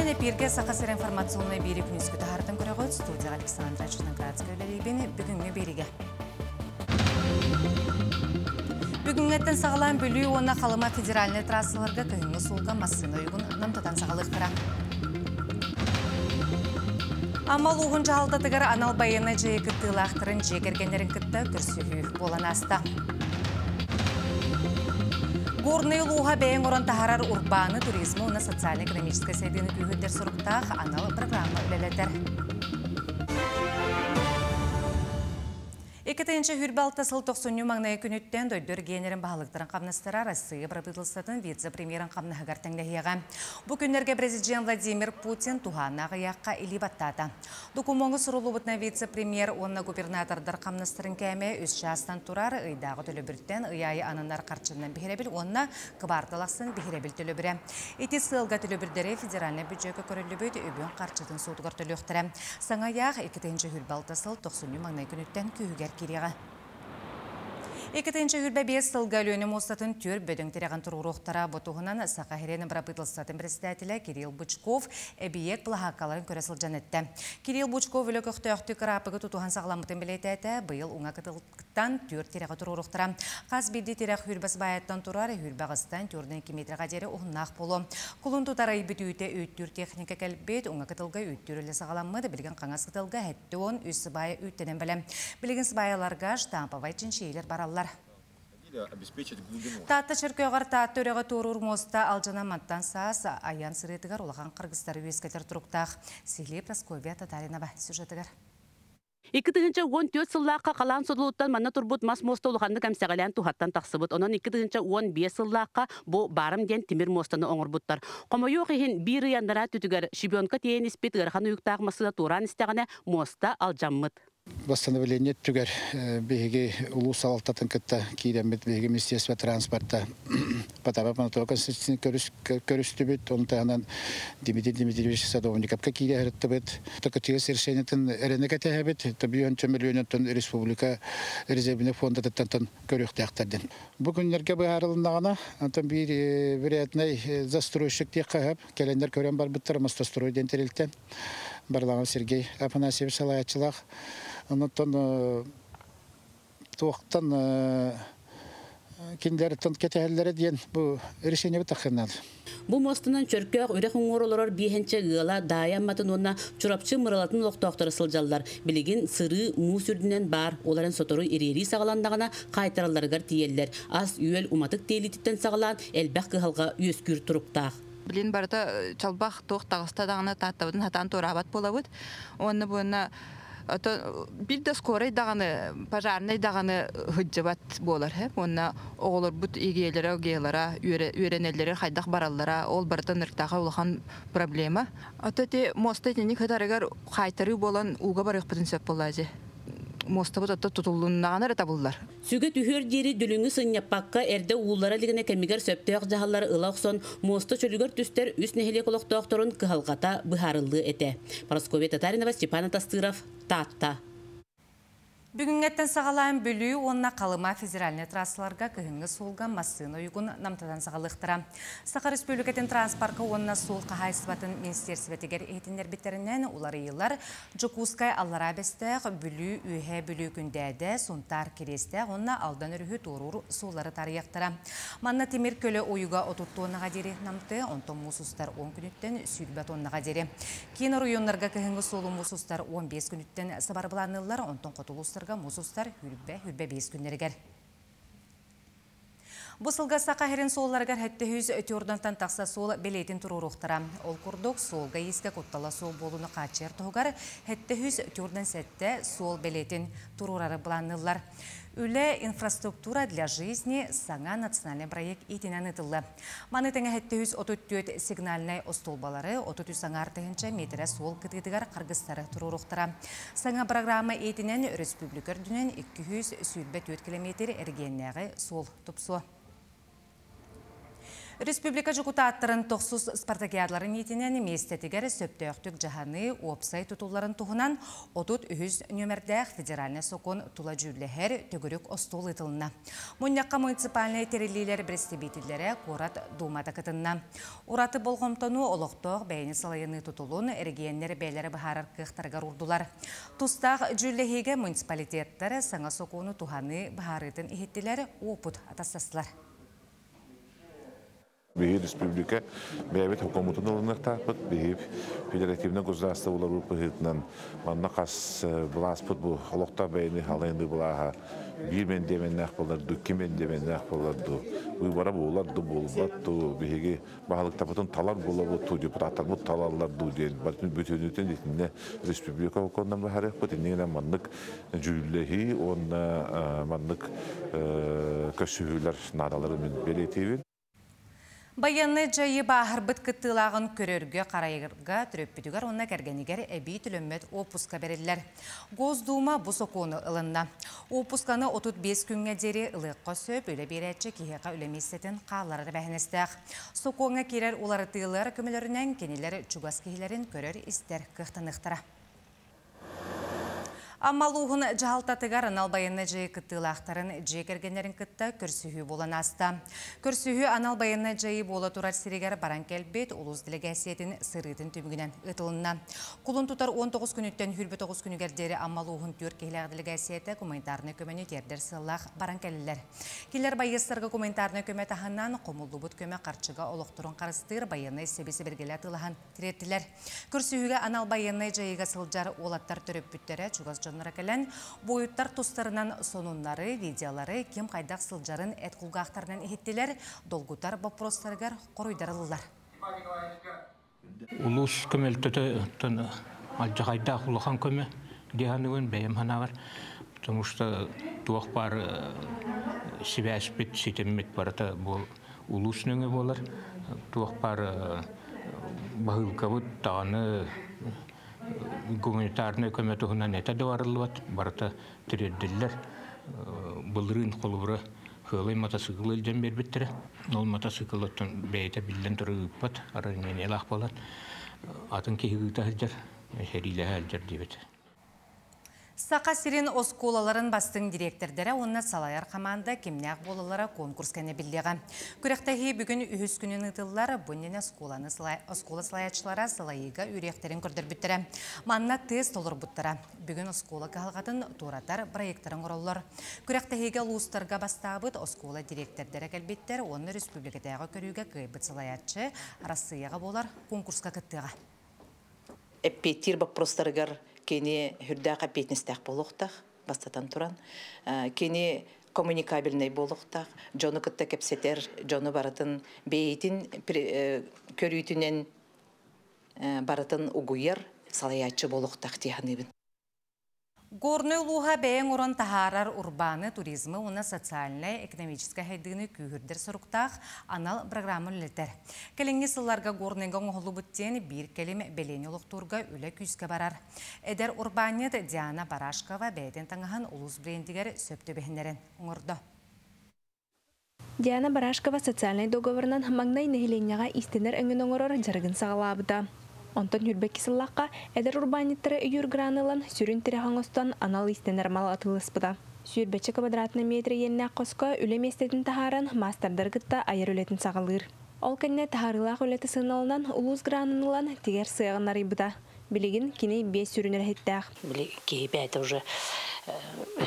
күн эпииргэ Саха сирэ информационнай биэри күнүскү таһаартан көрөҕүт. Студияҕа Александра Черноградская үлэлиибин. Бүгүҥҥү биэригэ. Бүгүҥҥэттэн саҕалаан Бүлүү уонна Халыма федеральнай трассаларга кыһыҥҥы суолга массыына уйугун намтатан саҕалыахтара. Амма улууһун дьаһалтатыгар анал байыаннай дьайыы кыттыылаахтарын дьиэ кэргэннэрин кытта көрсүһүү буолан ааста. Горнай улууһа бэйэҥ орон таһаарар урбааны, туризмы уонна социально-экономическай сайдыыны күүһүрдэр соруктаах анал программа үлэлэтэр. 2026 сыл тохсунньу маҥнайгы күнүттэн дойду эргиэннэрин баһылыктарын хамнастара Россия бырабыыталыстыбатын вице-премьерин хамнаһыгар тэҥнэһиэҕэ. Бу күннэргэ президент Владимир Путин туһааннаах ыйаахха илии баттаата. Докумуоҥҥа суруллубутунан вице-премьер уонна губернатордар хамнастарын кээмэйэ үс чаастан турар, ыйдааҕы төлөбүртэн ый аайы ананар харчынан биһирэбил уонна кыбаартал ахсын биһирэбил төлөбүрэ. Ити сыалга төлөбүрдэри федеральнай бүддьүөккэ көрүллүбүт үбүн-харчытын суотугар төлүөхтэрэ. Саҥа ыйаах 2026 сыл тохсунньу маҥнай күнүттэн күүһүгэр киириэҕэ. 2025 сылга Өлүөнэ муостатын түөрт бөдөҥ тирэҕин туруоруохтара. Бу туһунан Саха сирин бырабыыталыстыбатын председателэ Кирилл Бычков эбийиэк былаһааккаларын көрө сылдьан эттэ. Кирилл Бычков үлэ көхтөөхтүк кыраапыгы тутуһан саҕаламмытын бэлиэтээтэ. Быйыл уҥа кытылтан түөрт тирэҕи туруоруохтара. Хас биирдии тирэх хүрбэ сыбаайаттан турар, хүрбэ аҕыстан түөртүн икки метрэҕэ диэри уһуннаах буолуо. Кулун тутар ый бүтүүтэ үүттүүр техника кэлбит, уҥа кытылга үүттүүр үлэ саҕаламмыт, билигин хаҥас кытылга 73 сыбаайа үүттэнэн бэлэм. Билигин сыбаайаларга штамповай чинчийиилэр бараллар. Таатта Чөркөөҕөр Таатта үрэҕи туоруур муоста алдьанан мантан саас айан сырыытыгар улахан харгыстары үөскэтэр туруктаах. Сиһилии Прасковья Татаринова сюжетыгар. 2014 сыллаахха халаан содулуттан манна турбут мас муоста улаханнык эмсэҕэлээн туһаттан тахсыбыт. Онон 2015 сыллаахха бу баарым диэн тимир муостаны оҥорбуттар. Хомойуох иһин, биир ый анараа өттүгэр щебенка тиэйэн испит ыарахан уйуктаах массыына туораан истэҕинэ, муоста алдьаммыт. Восстановление өттүгэр биһиги улуус салалтатын кытта киирэммит, биһиги Министерство транспорта Потапов Анатолий Константинович көрүстүбүт. Ону таһынан Дмитрий Дмитриевич Садовниковка киирэ сырыттыбыт. Токотига решениетын эрэнэ кэтэһэбит. Тобүйөнчө миллионтон республика резервный фондатыттан көрүөхтээхтэрдин. Бу күннэргэ быһаарылыннаҕына, онтон биир вероятный застройщик диэххэ сөп. Кэлэннэр көрөн барбыттар Мостострой диэн тэрилтэн. Барламов Сергей Афанасьевич салайааччылаах. Онтон туохтан кинилэртэн кэтэһэллэрэ диэн бу решениебит таххыннаан. Бу муостанан Чөркөөх үрэх уҥуор олорор биэһэнчэ ыала Даайа Амматын уонна Чурапчы Мырылатын олохтоохторо сылдьаллар. Билигин сырыы муус үрдүнэн баар, ол эрэн сотору ириэрии саҕаланнаҕына хаайтаралларыгар тиийэллэр. Ас-үөл уматык тиэлиититтэн саҕалаан элбэх кыһалҕа үөскүүр туруктаах. Билин барыта чалбах туох таҕыста даҕаны Тааттабытын сатаан туораабат буолабыт. Уонна буонна биир да скорай даҕаны, пожарнай даҕаны сылдьыбат буолар. Уонна оҕолорбут игиэлэрэ, гелара үөрэнэллэрэ хайдах бараллара, ол барыта ынырыктааха улахан проблема. Ото ити муоста итинник сытарыгар хаайтарыы буолан ууга барыахпытын сөп буоллаадьы. Муостабыт ото тутуллуннаҕына эрэ табыллар. Сүгэ түһүөр диэри дүлүҥү сынньаппакка, эрдэ ууллара илигинэ кэмигэр сөптөөх дьаһаллары ыла охсон, муоста чөлүгэр түстэр үс нэһилиэк олохтоохторун кыһалҕата быһаарыллыа этэ. Парасковья Татаринова, Степан Атастыров, Таатта. Бүгүҥҥэттэн саҕалаан Бүлүү уонна Халыма федеральнай трассаларга кыһыҥҥы суолга массыына уйугун намтатан саҕалыахтара. Саха Республикатын транспорка уонна суол хаһаайыстыбатын министиэрсибэтигэр иһитиннэрбиттэринэн, уларыйыылар Дьокуускай Аллараа Бэстээх, Бүлүү, Үөһээ Бүлүү Күндээдэ, Сунтаар Кириэстээх уонна Алдан өрүһү туоруур суоллары таарыйыахтара. Манна тимир көлө уйуга 30 туоннаҕа диэри намтыа, онтон муус устар 10 күнүттэн 20 туоннаҕа диэри. Киин оройуоннарга кыһыҥҥы суолу муус устар 15 күнүттэн сабар былаанныыллар, онтон хоту улуустарга муус устар 20-25 күннэригэр. Бу сылга Саха сирин суолларыгар 700 тахса суол бэлиэтин туруоруохтара. Ол курдук, суолга-иискэ куттала суох буолууну хааччыйар туһугар 747 суол бэлиэтин туруорары былаанныыллар. Үлэ «Инфраструктура для жизни» саҥа национальный проект иитинэн ыытылла. Маны тэҥэ 734 сигнальнай остуолбалары 33 аҥаар тыһыынча миэтэрэ суол кытыытыгар харгыстары туруоруохтара. Саҥа программа иитинэн өрөспүүбүлүкэ үрдүнэн 224 километр эргиэннээҕи суол тупсуо. Республика дьокутааттарын тохсус спартакиадаларын иитинэн миэстэтигэр сөптөөхтүк дьаһаныы уопсай тутулларын туһунан 33 нүөмэрдээх федеральнай сокуон тула дьүүллэһэр төгүрүк остуол ыытылынна. Мунньахха муниципальнай тэриллиилэр бэрэстэбиитэллэрэ, куорат Дуумата кытынна. Ураты болҕомтону олохтоох бэйэни салайыныы тутулун эрэгийиэннэр бэйэлэрэ быһаарар кыахтарыгар уурдулар. Тустаах дьүүллэһиигэ муниципалитеттар саҥа сокуону туһаныы быһаарыытын иһиттилэр, уопут атастастылар. Биһи республика бэйэбит хокомутун ылыныахтаахпыт. Биһи федеративный государство буларбыт быһыытынан манна хас былааспыт бу олохтоох бэйэни халайыныы былааһа биир мэндиэмэннээх буолар дуу, икки мэндиэмэннээх буолар дуу, выбора буолар дуу, буолбат дуу, биһиги баһылыктарбытын талар буолабыт дуу, депутаттарбыт талаллар дуу диэн бүтүнүтүн итиннэ республика хокуоннан баһарыахпыт. Иннигинэн маннык дьүүллэһии уонна маннык көрсүһүүлэр наадаларын мин бэлиэтиибин. Байыаннай дьайыы бааһырбыт кыттыылааҕын көрөргө-харайарга төрөппүтүгэр уонна кэргэнигэр эбии төлөммөт уоппуска бэриллэр. Госдума бу сокуону ылынна. Уоппусканы 35 күҥҥэ диэри ылыахха сөп, үлэ биэрээччи киһиэхэ үлэ миэстэтин хаалларар эбээһинэстээх. Сокуоҥҥа киирэр уларытыылар көмөлөрүнэн кинилэр чугас киһилэрин көрөр-истэр кыахтаныахтара. Амма улууһун дьаһалтатыгар анал байыаннай дьайыы кыттыылаахтарын дьиэ кэргэннэрин кытта көрсүһүү буолан ааста. Көрсүһүү анал байыаннай дьайыы буола турар сиригэр баран кэлбит улуус дэлэгээссийэтин сырыытын түмүгүнэн ыытылынна. Кулун тутар 19 күнүттэн 29 күнүгэр диэри Амма улууһун түөрт киһилээх дэлэгээссийэтэ гуманитарнай көмөнү тиэрдэр сыаллаах баран кэллилэр. Кинилэр байыастарга гуманитарнай көмө таһынан хомуллубут көмө харчыга олохторун харыстыыр байыаннай сэби-сэбиргэли атыылаһан тириэртилэр. Көрсүһүүгэ анал байыаннай дьайыыга сылдьар уолаттар төрөппүттэрэ, чугас дьонноро кэлэн, буойуттар тустарынан сонуннары, видеолары, ким хайдах сылдьарын эт кулгаахтарынан иһиттилэр, долгутар боппуруостарыгар хоруйдар ыллылар. Улуус көмөлтөтө алдьархайдаах улахан көмө дии саныыбын бэйэм санаабар. Потому что туох баар сибээспит, ситиммит барыта бу улуус нөҥүө буолар. Туох баар баһыылкабыт даҕаны гуманитарнай көмө туһунан этэ да барыллыбат, барыта тириэрдиллэр. Былырыын холобура Хыалай мотоцикл илдьэн биэрбиттэрэ. Ол мотоциклыттан бэйэтэ биллэн турар ыыппат, ранениелаах буолан атын киһи ыыта сылдьар, сэриилэһэ сылдьар диэбит. Саха сирин оскуолаларын бастыҥ дириэктэрдэрэ уонна салайар хамаанда кимнээх буолаллара конкурс кэннэ биллиэҕэ. Күрэхтэһии бүгүн үһүс күнүн ыытыллар. Бу иннинэ оскуоланы оскуола салайааччылара салайыыга үөрүйэхтэрин көрдөрбүттэрэ. Манна тест толорбуттара. Бүгүн оскуола кыһалҕатын туоратар проектарын оҥороллор. Күрэхтэһиигэ улуустарга бастаабыт оскуола дириэктэрдэрэ кэлбиттэр уонна республикатааҕы көрүүгэ кыайбыт салайааччы Арассыыйаҕа буолар конкурска кыттыаҕа. Эппиэттиир боппуруостарыгар кини сүрдээх эппиэтинэстээх буолуохтаах, бастатан туран. Кини коммуникабельнай буолуохтаах, дьону кытта кэпсэтэр, дьону барытын бэйэтин көрүүтүнэн барытын угуйар салайааччы буолуохтаах дии саныыбын. Горнай улууһа бэйэҥ уран таһаарар урбааны, туризмы уонна социальнай, экономическай сайдыыны күүһүрдэр соруктаах анал программа үлэлэтэр. Кэлиҥҥи сылларга Горнайга оҥоһуллубут диэн биир кэлим бэлиэни олохтуурга үлэ күүскэ барар. Эдэр урбаанньыт Диана Барашкова бэйэтин таҥаһын улуус брендигэр сөп түбэһиннэрэн оҥордо. Диана Барашкова социальнай договорынан маҥнай нэһилиэнньэҕэ иистэнэр өҥөнү оҥорор дьарыгын саҕалаабыта. Онтон сүүрбэкки сыллаахха эдэр урбаанньыттары өйүүр граны ылан, сүрүн тирэх оҥостон анал иистэнэр мал атыыласпыта. Сүүрбэччэ квадратный метр иэннээх хоско үлэ миэстэтин таһааран, маастардары кытта айар үлэтин саҕалыыр. Ол кэннэ таһаарыылаах үлэтэ сыаналанан, улуус гранын ылан, тигэр сыаҕын арыйбыта. Билигин кини биэс сүрүн үлэһиттээх. Били киһи бэйэтэ уже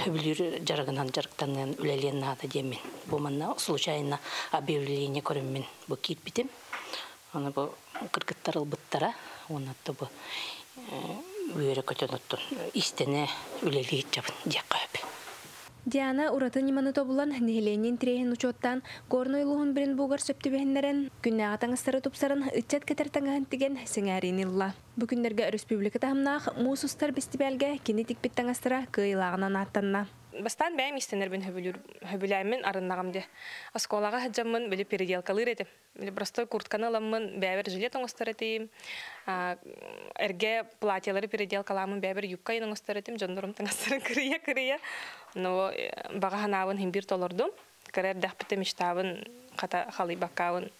сөбүлүүр дьарыгынан дьарыктаныан үлэлиэн наада диэммин. Бу манна случайно объявление көрөммүн бу киирбитим. Аны бу кыргыттар ылбыттара, уонна бу үөрэ көтөн оттон истэнэ үлэлии сылдьабын диэххэ сөп. Диана ураты ньыманы тобулан, нэһилиэнньэ интэриэһин учуоттаан, Горнай улууһун брендбугар сөп түбэһиннэрэн, күннээҕи таҥастары тупсаран, ыччат кэтэр таҥаһын тигэн сэҥээриини ылла. Бу күннэргэ өрөспүүбүлүкэ таһымнаах Муус устар бэстибээлгэ кини тикпит таҥастара кыайыылааҕынан ааттанна. Бастаан бэйэм иистэнэрбин сөбүлүүр сөбүлээммин арыннаҕым дии. Оскуолаҕа сылдьаммын били переделкалыыр этим. Били простой куртканы ыламмын бэйэбэр жилет оҥостор этим. Эргэ платьелары переделкалааммын бэйэбэр юбка оҥостор этим. Дьоннорум таҥастарын кырыйа-кырыйа. Но баҕа санаабын син биир толордум. Кыра эрдэхпиттэн мечтабын хата халыйбаккабын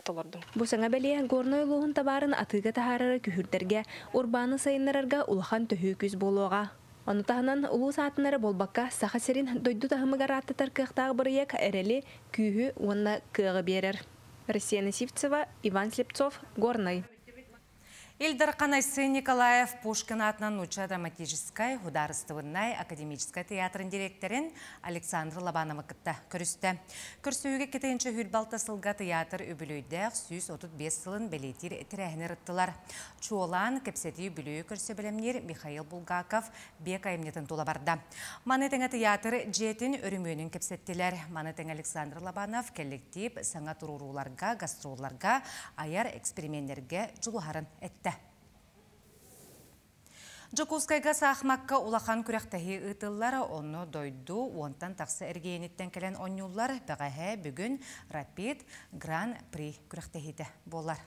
толордум. Бу саҥа бэлиэ Горнай улууһун табаарын атыыга таһаарары күүһүрдэргэ, урбааны сайыннарарга улахан төһүү күүс буолуоҕа. Ону таһынан улуус аатын эрэ буолбакка, Саха сирин дойду таһымыгар ааттатар кыахтаах бырайыак эрэли, күүһү уонна кыаҕы биэрэр. Россияна Сивцева, Иван Слепцов, Горнай. Ил Дархан Айсен Николаев Пушкин аатынан Нуучча драматическай, худаарыстыбыннай, академическай театрын дириэктэрин Александр Лобановы кытта көрүстэ. Көрсүһүүгэ 2026 сылга театр үбүлүөйдээх 135 сылын бэлиэтиир тэрээһини ырыттылар. Чуолаан, кэпсэтии үбүлүөйү көрсө бэлэмниир Михаил Булгаков Бег айымньытын тула барда. Маны тэҥэ театр дьиэтин өрөмүөнүн кэпсэттилэр. Маны тэҥэ Александр Лобанов кэллэктиип саҥа туруорууларга, гастролларга, айар эксперименнэргэ дьулуһарын эттэ. Дьокуускайга саахымакка улахан күрэхтэһии ыытыллар, онно дойду уонтан тахса эрэгийиэниттэн кэлэн оонньууллар. Бэҕэһээ бүгүн Рапид Гран-при күрэхтэһиитэ буолар.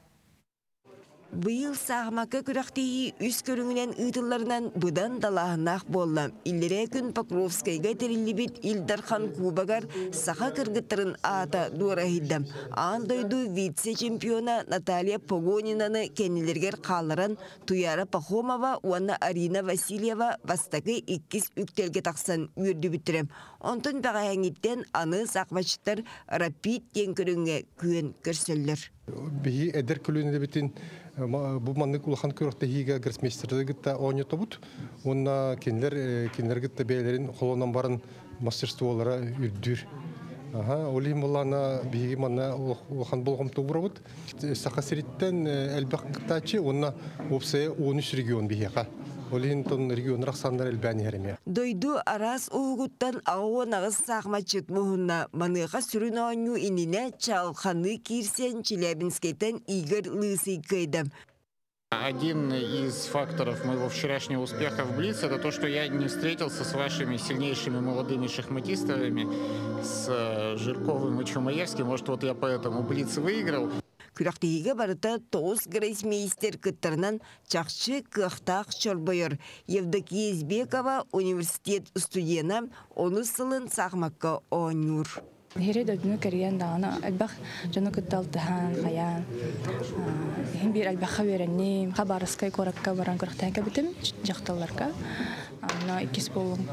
Быйыл саахымакка күрэхтэһии үс көрүҥүнэн ыытылларынан быдан далааһыннаах буолла. Иллэрээ күн Покровскайга тэриллибит Ил Дархан Кубогар саха кыргыттарын аата дуораһыйда. Аан дойду вице-чемпиона Наталья Погонинаны кэннилэригэр хаалларан Туяра Пахомова уонна Арина Васильева бастакы иккис үктэлгэ тахсан үөрдүбүттэрэ. Онтон бэҕэһээҥҥиттэн аны саахыматчыттар рапид диэн көрүҥҥэ күөн көрсөллөр. Биһи эдэр көлүөнэбитин бу маннык улахан күрэхтэһиигэ гроссмейстердары кытта оонньотобут уонна кинилэр кинилэр кытта бэйэлэрин холонон баран мастерстволара үрдүүр. Аха, ол иһин буоллаҕына биһиги манна улахан болҕомто уурабыт. Саха сириттэн элбэх кыттааччы уонна уопсайа 13 регион биһиэхэ. Ол иһин тон регионнар ахсааннара элбээн иһэр эмиэ. Дойду араас уһугуттан 88 саахыматчыт муһунна. Маныаха сүрүн оонньуу иннинэ чаҕылханныы киирсэн Челябинскайтан Игорь Лысый кыайда. Один из факторов моего вчерашнего успеха в Блиц – это то, что я не встретился с вашими сильнейшими молодыми шахматистами, с Жирковым и Чумаевским. Может, вот я поэтому Блиц выиграл. Күрэхтэһиигэ барыта тоҕус гроссмейстер кыттарынан чахчы кыахтаах чорбойор. Евдокия Избекова университет студена онус сылын саахымакка оонньуур. Иһири дойдуну кэрийэн даҕаны элбэх дьону кытта алтыһан, хайаан, иһин биир элбэххэ үөрэнним. Хабаровскай куоракка баран күрэхтэһэн кэбитим дьахталларга. Онно иккис буоллум.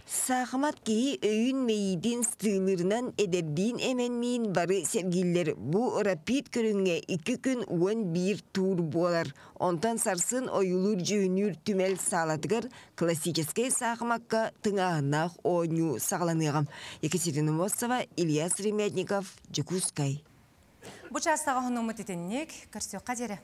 Саахымат киһи өйүн-мэйиитин сытыылыырынан эдэрдиин эмэнниин бары сэргииллэр. Бу рапид көрүҥҥэ 2 күн 11 туур буолар. Онтон сарсын ойуулуур-дьүһүннүүр түмэл саалатыгар классическай саахымакка тыҥааһыннаах оонньуу саҕаланыаҕа. Екатерина Мосова, Илья Сремятников, Дьокуускай. Бу чаастааҕы сонуммут итинник, көрсүөххэ диэри.